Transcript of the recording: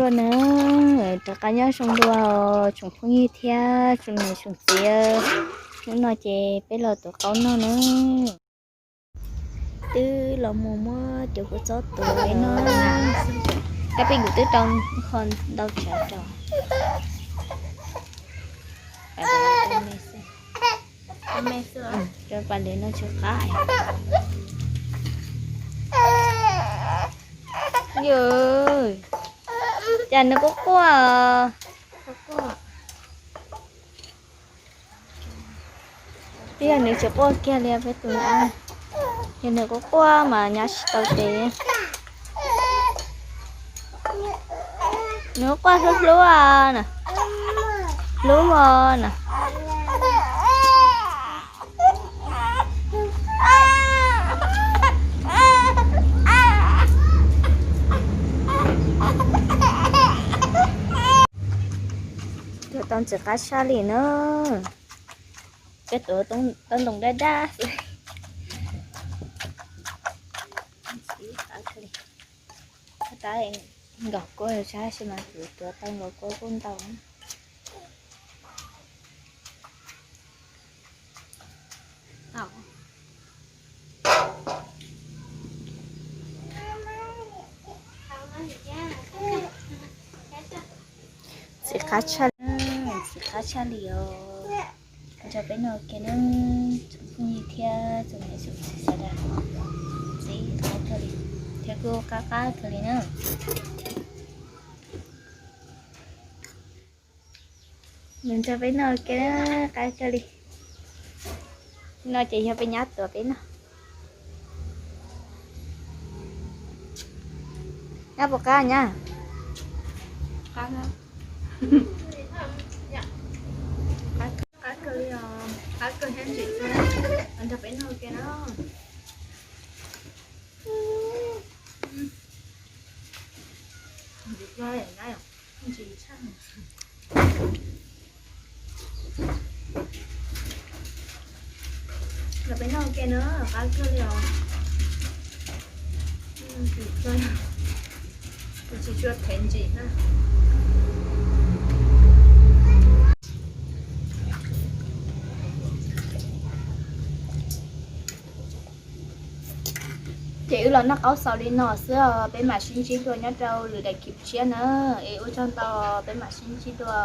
Dua na, rov qab nyob zoo dua tsoom phooj ywg thiab tsoom niam tsoom txiv. Hnub no ces peb los tuav qaub noj na. Twb los mus muab cov kua txob tuav no, kab peb kuv twb rau ho ntau tsawv rau. Rau pas lwm no tsw qab. Yog, cas nws kuj quaj. Twb yog nws tsis quaj kiag li peb tus na. Yog nws quaj quaj mas nyab tsis tau tes. Nws quaj hlub hlub na, hlub os na. Tuav tau ntxim qab tshaj li na. Peb tuav tau ntoo dab dab xwb. Tab nkaus kua tshab si mas kuv tuav tau nkaus kua kuj ntau. Ntxim qab tshaj, ntxim qab tshaj li os. Nrog peb noj ke na, tsoom phooj ywg thiab tsoom niam tsoom txiv sawv daws. Ntxim qab kawg li, thiab kuj qab qab kawg li na. Nws nrog peb noj ke na, qab kawg li. No ces yog peb nyab tuav peb noj. Nyab puas qab nyab? Qab kawg li os, qab kawg thiab ntsim txoj, nrog peb noj ke na. Ntsim txoj, ntsim tshaj. Los peb noj ke na, qab kawg li os. Ntsim txoj, kuv tsis tshua them ntsim na. Ces wb los noj qaub xaus li no xwb os, peb mam sib ntsib dua nyob rau lwm daim clip tshiab na. Es ua tsaug ntau, peb mam sib ntsib dua.